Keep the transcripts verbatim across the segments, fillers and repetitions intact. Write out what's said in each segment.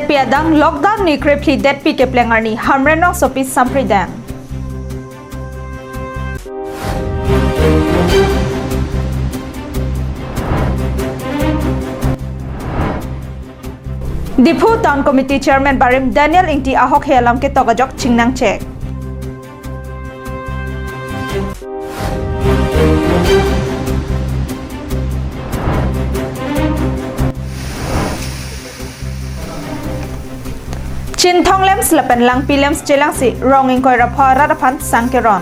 Pi adang lockdown ni krephli detpi kepleng arni Hamren rongsopi Sampridang. Diphu Town Committee Chairman barim Daniel Ingti ahokhe alam ketok ajok chingnangchek. Chinthong LAMPS lapen Langpi LAMPS chelangsi rong ingkoi ra pho arat aphan sang keron.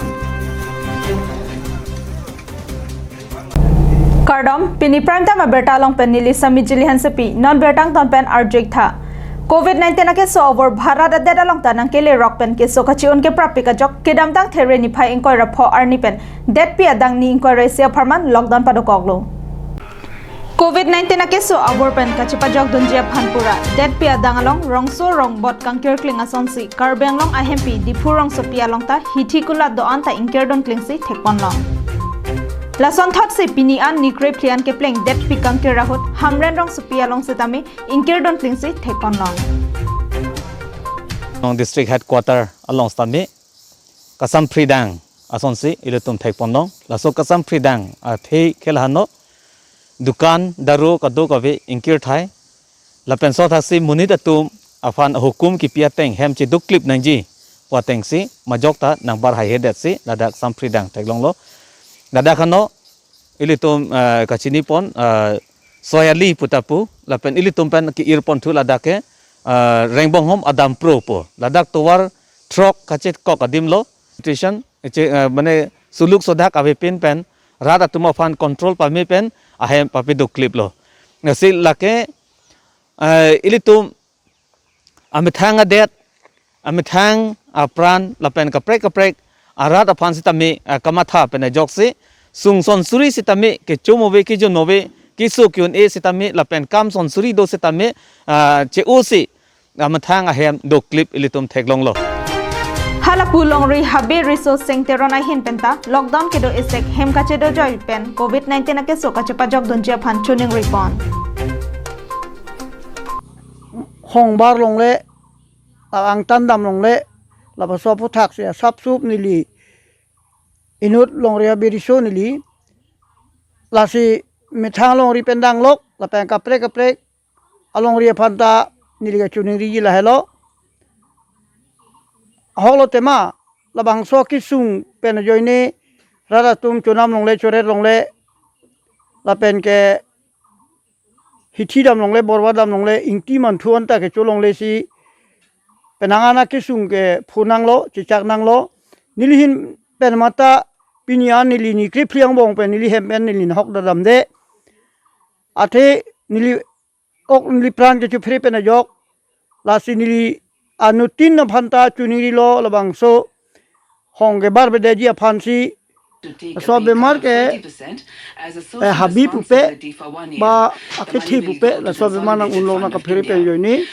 Kardom, pini Prime Time abirta along pen neli Sami Jili Hansepi, non birta angton pen arju-ik tha. Covid nineteen akeso abor Bharat adet along ta nangkele rok pen keso kachi-un keprapik ajok kedamtang There niphai ingkoi ra pho arni pen detpi adang ni ingkoi ra isi apharman lockdown padokoklo. Covid nineteen akeso abor pen kachepajokdunji aphan pura detpi adang along rongso rongbot kangkirkling asonsi Karbi Anglong ahempi Diphu rongsopi along ta hithi kulat do-an ta ingkirdun klingsi thekponlong. Lasonthotsi pini an ni krephli an kepleng detpi kangkir ahut Hamren rongsopi along setame ingkirdun klingsi thekponlong. Long District Headquarter along setame Kasampridang asonsi ilitum thekponlong. Laso Kasampridang athe khel hano dukan daru kadokave ingkir thai. Lapen sothaksi monit atum aphan hukum kipi ateng hem cheduklip nangji pu atengsi majok ta nangbar haihedetsi ladak Sampridang theklonglo. Ladak hano ilitum, eh, kachinipon, eh, Soyali pu ta pu, lapen ilitum pen ke-irpon thu ladak ke, eh, Rengbonghom Adampro pu. Ladak tovar throk kachekok adim lo. Situation, eche, eh, mane suluk sodak avepin pen, rat atum aphan control pame pen, ahem papedukliplo. Lasi lake, eh, ilitum amethang adet, amethang apran lapen kaprek kaprek arat aphan sitame, ah, kamatha pen ajoksi sung sonsuri sitame kechom ove kejun ove keso ke-un-e sitame lapen kam sonsuri do sitame, ah, che-osi amethang ahem duklip ilitum theklonglo. Halapu longri habe riso Seng Teron ahin penta lockdown kedo esek hem kachedojoi pen Covid nineteen akeso kachepajokdunji aphan choningripon. Hongbar longle, la angtan dam longle, lapuson aphuthaksi asapsup neli inut longri habe riso neli, lasi methang longri pen danglok, lapen kaprek kaprek alongri aphan ta neli kachoningriji lahelo. Ahoklo tema, labangso kesung pen ajoine rat atum chonam longle, choret longle, lapen ke hithi dam longle, borwa dam longle, ingti manthu anta kecho longlesi penang ana kesung ke phunanglo, chechaknanglo. Neli ahin pen mata pini an neli ni krephli angbong pen neli hem pen neli nahok dadamde. Athe neli ok neli pran kechuphere pen ajok. Lasi neli anuttin aphan ta choningrilo labangso hong kebar bedeji aphansi. Laso abemar ke, eh, habe pupe, ba akethe pupe, laso abemar nang-unlong nangkaphere pen ajoine.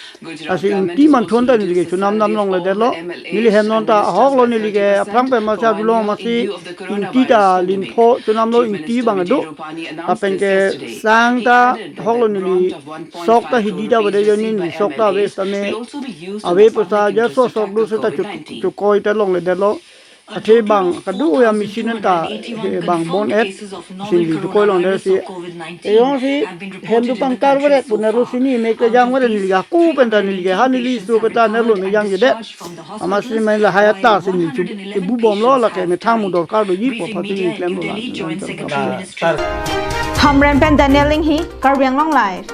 Lasi ingti manthu anta neli ke chonam dam longledetlo. Neli hem non ta ahoklo neli ke aphrang pen masi arjulong masi ingti ta linpho chonamlo ingti bang do. Lapen ke sang ta ahoklo neli sok ta hidi ta avedet ajoine neli sok ta ave sitame ave pusa ja so sok do seta chu-, chukoi ta longledetlo. Athe bang kadu ya machine anta, eh, bang bon et, si neli chukoi longledetsi. Ejongsi hem do pangkar varet pu naro si ni mek kejang varet neli ke ako pen ta neli ke ha neli su pen ta nelo ni jangjedet. Amatsi mai lahai ata si neli chu-, chebubomlo lake methang mo dorkar doji pu aphan si neli klemlo la. Hamren pen Daniel Inghi, Karbi Anglong Live.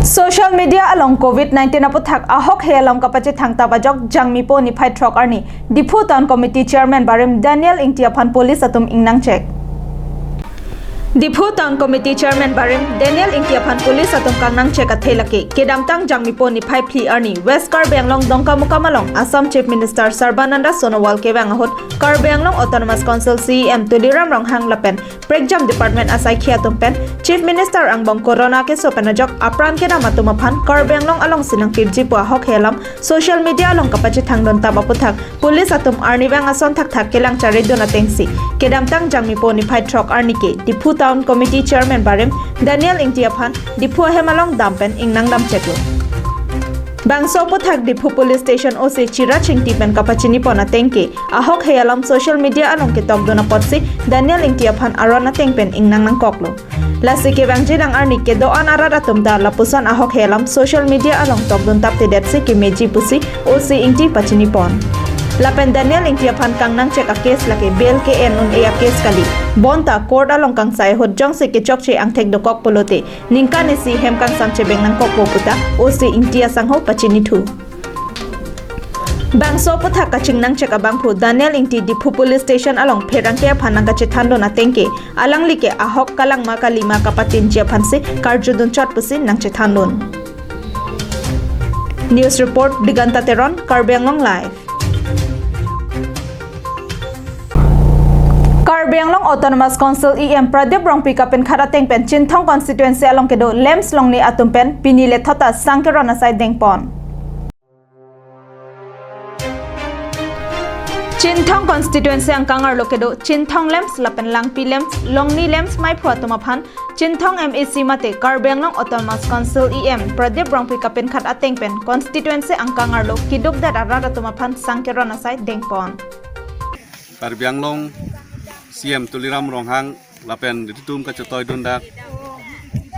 Social media along Covid nineteen aputhak ahokhe alam kapachethang tap ajok Jangmipo niphai throk arni Diphu Town Committee Chairman barim Daniel Ingti aphan police atum ingnangchek. Diphu Town Committee Chairman barim Daniel Ingti aphan police atum kangnangchek athe lake kedamtang Jangmipo niphai phli arni West Karbi Anglong Dongkamukam along Assam Chief Minister Sarbananda Sonowal kevang ahut Karbi Anglong Autonomous Council C E M Tuliram Ronghang lapen Prekjam Department asaikhi atum pen Chief Minister angbong Corona keso pen ajok apran kedam atum aphan Karbi Anglong alongsi nangkipji pu ahokhe alam social media along kapachethangdun tap aputhak police atum arnivang ason thakthak kelang charidun atengsi kedamtang Jangmipo niphai throk arni ke Diphu Town Committee Chairman barim Daniel Ingti aphan Diphu ahem along dam pen ingnang dam cheklo. Bangso aphuthak Diphu Police Station O C Chiraj Ingti pen kapachini pon ateng ke ahok hei alam social media along ketokdun apotsi Daniel Ingti aphan aron ateng pen ingnang nangkoklo. Lasi kevangji nang arni kedo-an arat atum ta lapuson ahok hei alam social media along tokdun taptedetsi kemeji pusi O C Ingti pachini pon. Lapen Daniel Ingti aphan kangnang chek a-case lake bail ke-en un-e a-case kali. Bonta court along kangsai ahut jongsi kechokche angthek dokok pulote ningkan isi hem kangsam chebeng nangkokpo puta O C Ingti asangho pachini thu. Bangso aphuthak kachingnang chek abangphu Daniel Ingti Diphu Police Station along pherangke aphan nangkachethandun ateng ke alangli ke ahok kalang ma kali ma kapatinji aphansi karjudun chot pusi nangchethandun. News report, Diganta Teron, Karbi Anglong Live. Karbi Anglong Autonomous Council E M Pradeep Rongpi kapinkhat ateng pen Chinthong constituency along kedo lamps longni atum pen pini lethota sangkeron asai dengpon. Chinthong constituency angkang arlo kedo Chinthong lamps lapen Langpi lamps, longni lamps maiphu atum aphan Chinthong M A C mate Karbi Anglong Autonomous Council E M Pradeep Rongpi kapinkhat ateng pen constituency angkang arlo kidukdet arat atum aphan sangkeron asai dengpon. Karbi Anglong C M Tuliram Ronghang lapen nelitum kachetoi dundak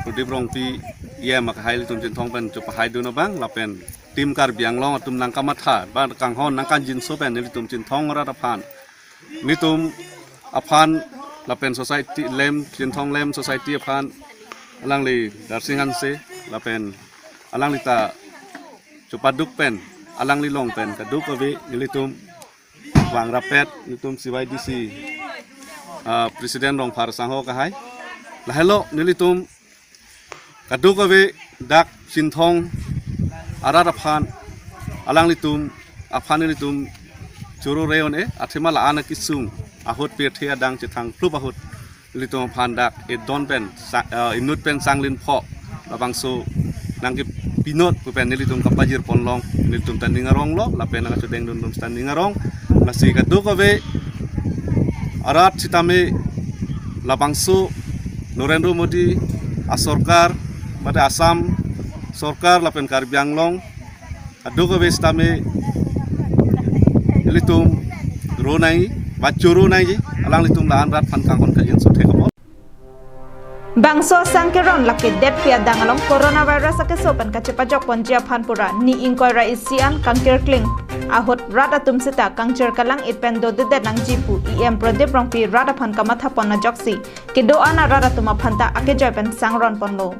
Pradeep Rongpi E M akahai nelitum Chinthong pen chopahaidun abang lapen Team Karbi Anglong atum nangkamatha, ba kanghon nangkanjinso pen nelitum Chinthong arat aphan, nelitum aphan lapen society lamps, Chinthong Lamps Society aphan alangli Darsing Hanse lapen alangli ta chopaduk pen alangli along pen kadokave nelitum vang rapet nelitum C Y D C, ah, President Rongphar sangho akahai. Lahelo nelitum kadokave dak Chinthong arat aphan alanglitum aphan nelitum choro re-un-e, athema la-an akesung ahut pirthe adang chethang plup ahut nelitum aphan dak edon pen sa-, eh, inut pen sanglin pho labangso nangkepinot pu pen nelitum kapajir ponlong, nelitum ta ning aronglo lapen nangkachodeng dun atum ta ning arong. Lasi kadokave arat sitame labangso Narendra Modi asorkar mate Assam sorkar lapen Karbi Anglong kadokave sitame ilitum ronai, bacho ronai, alanglitum la-an rat aphan kanghon kajinso thek apot. Bangso sangkeron lake detpi adang along coronavirus akeso pen kachepajok ponji aphan pura ni ingkoi ra isi an kangkirkling ahut rat atum seta kangchir kalang-it pen dodedet nangji pu E M Pradeep Rongpi rat aphan kamathapon ajoksi kedo-an arat atum aphan ta akejoi pen sangron ponlo.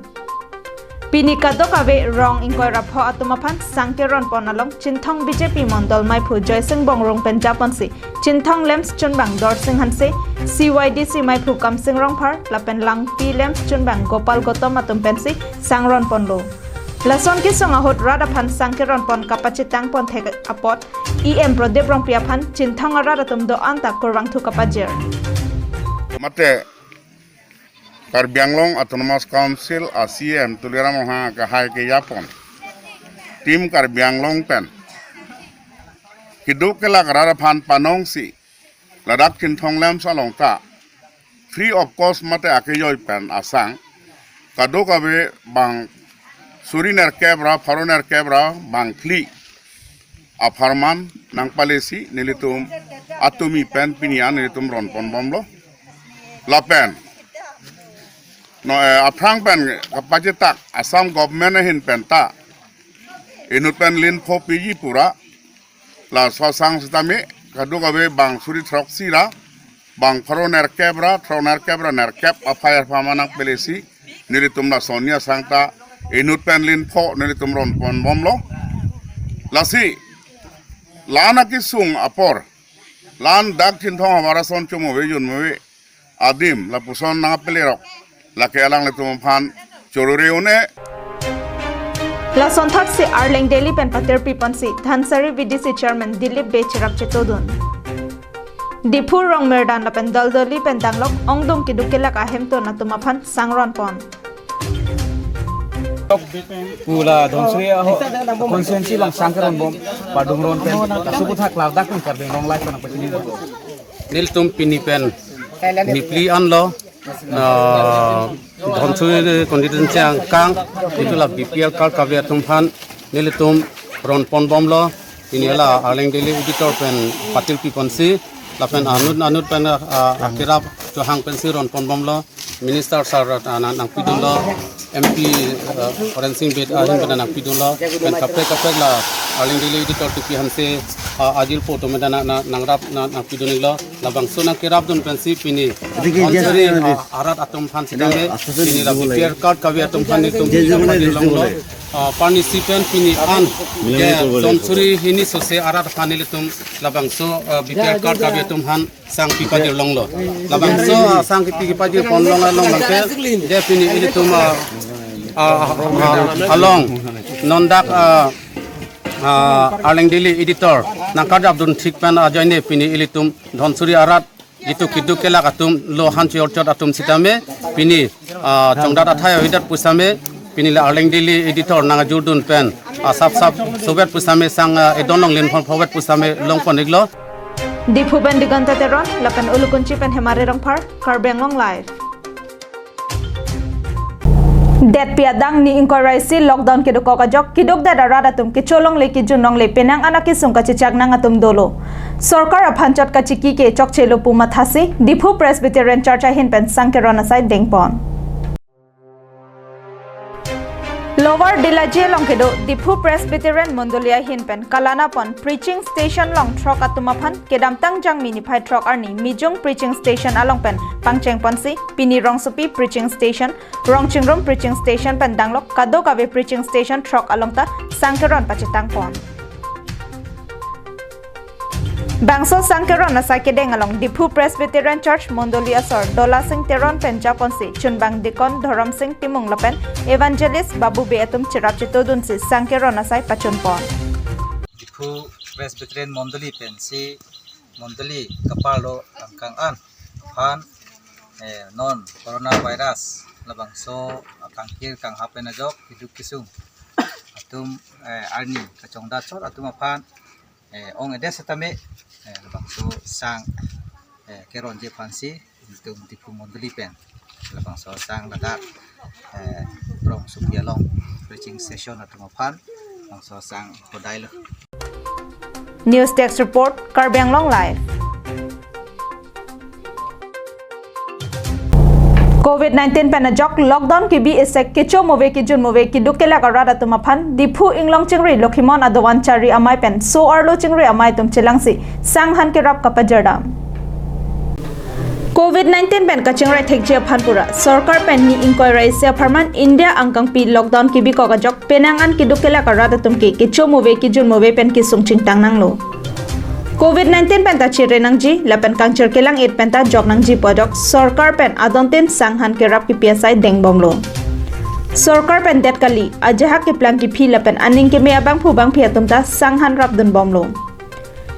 Pini kadokave rong ingkoi ra pho atum aphan sangkeron pon along Chinthong B J P mondol maiphu Joysing Bongrung pen japonsi Chinthong Lamps chunbang Darsing Hanse, C Y D C maiphu Kamsing Rongphar lapen Langpi Lamps chunbang Gopal Gautam atum pensi sangron ponlo. Lason kesung ahut rat aphan sangkeron pon kapachitang pon thek apot E M Pradeep Rongpi aphan Chinthong arat atum do-an ta kurvangthu kapajir. Mate Karbi Anglong Autonomous Council a C M Tuliram Ronghang akahai kejapon Team Karbi Anglong pen keduk kelak arat aphan panongsi ladak Chinthong Lamps along ta free of cost mate akejoi pen asang kadokave bang suri nerkep ra pharo nerkep ra bang phli apharman nangpalesi nelitum atumi pen pini an nelitum ron ponbomlo. Lapen no, eh, aphrang pen kapachitak Assam government ahin pen ta inut pen lin pho piji pura, laso asang sitame kadokave bang suri throksi ra bang pharo nerkep ra throk nerkep ra nerkep aphai apharman nangpalesi nelitum lason ni asang ta inut pen lin pho nelitum ron ponbomlo. Lasi la-an akesung apor, la-an dak Chinthong havar ason chomo ave jun mo ave adim lapuson nangpelerok lake alanglitum aphan choro re-un-e. Lason thotsi Arleng Daily pen patirpi ponsi Dhansiri V D C Chairman Dilip Bey cherap chetodun. Diphu Rongmirdan lapen Doldoli pen danglok ongdung keduk kelak ahemtun atum aphan sangron pon. Pu la Dhansiri aho constituency along sangkeron bom padung ron pen laso aphuthak ladak pen Karbi Anglong Live pen pachini. Nelitum pini pen niphli anlo Ah, Dhansiri constituency angkang, itum la B P L card kave atum aphan nelitum ron ponbomlo, pini la Arleng Daily Editor pen patil piponsi, lapen anut anut pen, ah, akerap chohang pensi ron ponbomlo, Minister sir, ah, nang, nangpidunlo, M P, ah, Horen Sing Bey ahin pen nangpidunlo, pen kaprek kaprek la Arleng Daily Editor tupi hanse, ah, ajirpo atum pen nang, nang, nangrap nang, nangpidun-iklo, labangso nangkerapdun pensi pini Dikit Dhansiri, jasa ah, arat atum aphan sitame, Asansol pini la dikit B P L card kave atum aphan nelitum Jai Jai Jai Jai. Longlo. Ah, parnisi pen pini an, Mila ke mila Dhansiri hini sose arat aphan nelitum labangso, ah, B P L card kave atum aphan sang pipajir longlo. Labangso, ah, sang kipi kipajir ponlong along bangke, je pini ilitum, ah, ah, ah, along non dak, ah, ah, Arleng Daily Editor nangkerapdun thik pen ajoine pini ilitum Dhansiri arat jitu keduk kelak atum lo han chiorchot atum sitame pini, ah, chongdat athai avidat pusitame pini la Arleng Daily Editor nangajurdun pen, ah, sap sap sovet pusitame sang, ah, edon longlin phon phovet pusitame longpon-iklo. Diphu pen Diganta Teron, lapen Ulukunchi pen Hemari Rongphar, Karbi Anglong Live. Detpi adang ni ingkoi ra isi lockdown kedokok ajok, keduk det arat atum kecho longle kejun longle penang an akesung kachechak nang atum dolo. Sorkar aphan chot kachiki ke chokchelo pu mathasi, Diphu Presbyterian Church ahin pen sang keron asai dengpon. Lower Dilaji along kedo Diphu Presbyterian Mondoli ahin pen kalana pon preaching station along throk atum aphan kedamtang Jangmi niphai throk arni Mijung preaching station along pen pangcheng ponsi pini Rongsopi preaching station, Rongchingrum preaching station pen danglok kadokave preaching station throk along ta sang keron pachetang pon. Bangso sang keron asai kedeng along Diphu Presbyterian Church Mondoli asor Dola Sing Teron pen japonsi chunbang Deacon Dhorom Sing Timung lapen Evangelist Babu Bey atum cherap chetodunsi sang keron asai pachun pon. Diphu Presbyterian Mondoli pensi Mondoli kaparlo angkang an aphan, eh, non coronavirus labangso akangkir kanghap pen ajok keduk kesung atum, eh, arni kachongdat chot atum aphan, eh, ong-edet setame, eh, labangso sang, eh, keronji aphansi itum Diphu Mondoli pen labangso sang ladak, eh, Rongsopi along preaching station atum aphan labangso sang hodailo. News Desk Report, Karbi Anglong Live. Covid nineteen pen ajok lockdown kebi esek kecho move kejun move keduk kelak arat atum aphan Diphu Inglong Chingri Lokhimon Adovan Chari Amei pen so-arlo chingri amei atum chelangsi sang han kerap kapajardam. Covid nineteen pen kachingrai thekji aphan pura sorkar pen ni ingkoi ra isi apharman India angkangpi lockdown kebikok ajok penang an keduk kelak arat atum ke kecho move kejun move pen kesung chingtang nanglo. Covid nineteen pen ta chere nangji lapen kangchir kelang-et pen ta jok nangji pu ajok sorkar pen adontin sang han kerap kepi asai dengbomlo. Sorkar pen det kali, ajahak keplang kephi lapen aning keme abangphu bangphi atum ta sang han rapdunbomlo.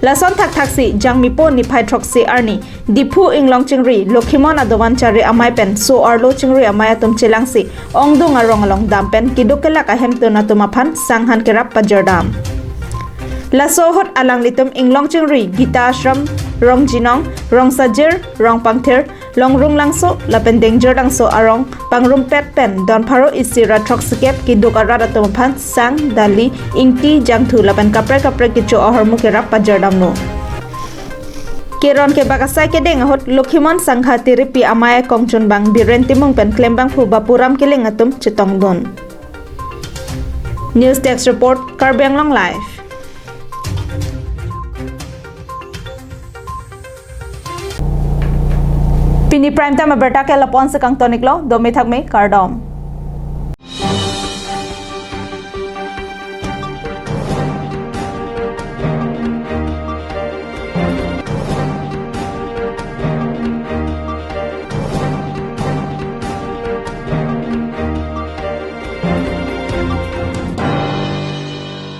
Lason thakthaksi Jangmipo niphai throksi arni Diphu Inglong Chingri Lokhimon Adovan Chari Amei pen so-arlo chingri amei atum chelangsi ongdung arong along dam pen keduk kelak ahemtun atum aphan sang han kerap pajardam. Laso ahut alanglitum Inglong Chingri Gita Ashram, Rongjinong, Rongsajir, Rongpangthir, Longrunglangso lapen Dengjirlangso arong pangrumpet pen don pharo isi ra throksikep keduk arat atum aphan sang, dali, ingti, jangthu lapen kaprek kaprek kecho ahormu kerap pajardamlo. Keron kebak asai kedeng ahut Lokhimon Sangha Tiripi Amei akongchunbang Biren Timung pen klembangphu Bapuram Killing atum chetongdun. News Desk Report, Karbi Anglong Live. Pini Prime Time abirta ke lapu-an si kangton-iklo, dome thakme, kardom.